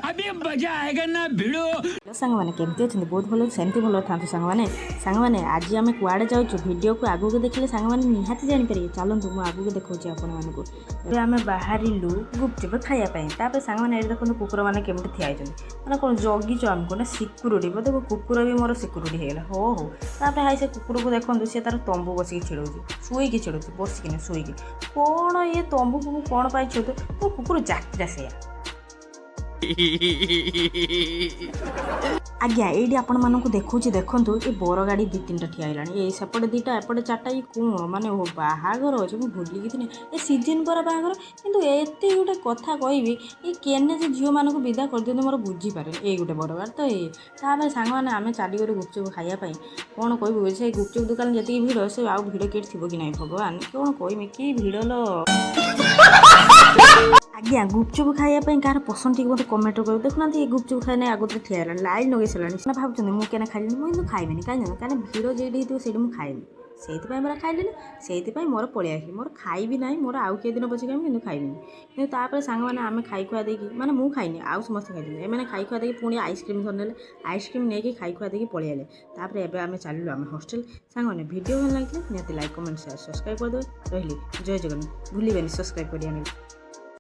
अभी मजा आएगा ना भिड़ो। ହ୍ୟାଲୋ ସାଙ୍ଗମାନେ, କେମିତି ଅଛନ୍ତି? ବହୁତ ଭଲ, ସେମିତି ଭଲ ଥାନ୍ତୁ ସାଙ୍ଗମାନେ। ସାଙ୍ଗମାନେ, ଆଜି ଆମେ କୁଆଡ଼େ ଯାଉଛୁ, ଭିଡ଼ିଓକୁ ଆଗକୁ ଦେଖିଲେ ସାଙ୍ଗମାନେ ନିହାତି ଜାଣିପାରିବେ। ଚାଲନ୍ତୁ, ମୁଁ ଆଗକୁ ଦେଖାଉଛି ଆପଣମାନଙ୍କୁ। ଏବେ ଆମେ ବାହାରିଲୁ ଗୁପଚୁପ ଖାଇବା ପାଇଁ। ତାପରେ ସାଙ୍ଗମାନେ, ଏଠି ଦେଖନ୍ତୁ କୁକୁରମାନେ କେମିତି ଠିଆ ହେଇଛନ୍ତି। ମାନେ କ'ଣ ଜଗିଛ ଆମକୁ ନା ସିକ୍ୟୁରିଟି ବୋଧେ? କୁକୁର ବି ମୋର ସିକ୍ୟୁରିଟି ହେଇଗଲା। ହଉ ହଉ। ତାପରେ ହାଇ, ସେ କୁକୁରକୁ ଦେଖନ୍ତୁ, ସେ ତାର ତମ୍ବୁ ବସିକି ଛିଡ଼ଉଛି, ଶୋଇକି ଛିଡ଼ଉଛି, ବସିକିନା ଶୋଇକି। କ'ଣ ଇଏ ତମ୍ବୁ ଫମ୍ବୁ କ'ଣ ପାଇଁ ଛିଡ଼ଉ? ମୋ କୁକୁର ଜାତିଟା ସେଇଆ। ଆଜ୍ଞା, ଏଇଠି ଆପଣମାନଙ୍କୁ ଦେଖାଉଛି, ଦେଖନ୍ତୁ, ଏ ବର ଗାଡ଼ି ଦୁଇ ତିନିଟା ଠିଆ ହେଲାଣି। ଏଇ ସେପଟେ ଦୁଇଟା, ଏପଟେ ଚାରିଟା। ଇଏ କ'ଣ ମାନେ ଓ ବାହାଘର ଅଛି, ମୁଁ ଭୁଲିକି ଥିଲି। ଏ ସିଜିନ୍ ପରା ବାହାଘର। କିନ୍ତୁ ଏତେ ଗୋଟେ କଥା କହିବି, ଏ କେନେ ଯେ ଝିଅମାନଙ୍କୁ ବିଦା କରିଦିଅନ୍ତି, ମୋର ବୁଝିପାରେନି। ଏଇ ଗୋଟେ ବର ଗାଡ଼ି ତ ଏଇ। ତାପରେ ସାଙ୍ଗମାନେ, ଆମେ ଚାଲିଗଲୁ ଗୁପଚୁପ ଖାଇବା ପାଇଁ। କ'ଣ କହିବୁ, ସେ ଗୁପଚୁପ ଦୋକାନ ଯେତିକି ଭିଡ଼, ସେ ଆଉ ଭିଡ଼ କେଠି ଥିବ କି ନାହିଁ। ଭଗବାନ, କ'ଣ କହିବି, କି ଭିଡ଼ ଲୋ! ଆଜ୍ଞା, ଗୁପଚୁପ ଖାଇବା ପାଇଁ କାହାର ପସନ୍ଦ, ଟିକେ ମୋତେ କମେଣ୍ଟ କରିବେ। ଦେଖୁନାହାନ୍ତି, ଏ ଗୁପଚୁପ ଖାଇ ନାଇଁ, ଆଗରୁ ଠିଆ ହେଲାଣି, ଲାଇନ୍ ଲଗେଇ ସାରିଲାଣି। ସେମାନେ ଭାବୁଛନ୍ତି ମୁଁ କେନେ ଖାଇଲିନି। ମୁଁ କିନ୍ତୁ ଖାଇବିନି। କାହିଁକି ଜାଣ? କାହିଁକି ଭିଡ଼ ଯେଉଁଠି ହେଇଥିବ, ସେଇଠି ମୁଁ ଖାଏନି। ସେଇଥିପାଇଁ ପରା ଖାଇଲିନି। ସେଇଥିପାଇଁ ମୋର ପଳେଇ ଆସିଲି। ମୋର ଖାଇବି ନାହିଁ, ମୋର ଆଉ କିଏ ଦିନ ପଛେ ଖାଇବି, କିନ୍ତୁ ଖାଇବିନି। କିନ୍ତୁ ତାପରେ ସାଙ୍ଗମାନେ, ଆମେ ଖାଇ ଖୁଆ ଦେଇକି, ମାନେ ମୁଁ ଖାଇନି, ଆଉ ସମସ୍ତେ ଖାଇଛନ୍ତି। ଏମାନେ ଖାଇ ଖୁଆ ଦେଇକି ପୁଣି ଆଇସ୍କ୍ରିମ୍ ଧରିନେଲେ। ଆଇସ୍କ୍ରିମ୍ ନେଇକି ଖାଇ ଖୁଆ ଦେଇକି ପଳେଇ ଆଇଲେ। ତାପରେ ଏବେ ଆମେ ଚାଲିଲୁ ଆମେ ହଷ୍ଟେଲ। ସାଙ୍ଗମାନେ, ଭିଡ଼ିଓ ଭଲ ଲାଗିଲେ ନିହାତି ଲାଇକ୍, କମେଣ୍ଟ, ସେୟାର, ସବସ୍କ୍ରାଇବ୍ କରିଦେବେ। ରହିଲି, ଜୟ ଜଗନ୍ନାଥ। ଭୁଲିବେନି ସବସ୍କ୍ରାଇବ୍ କରିବା।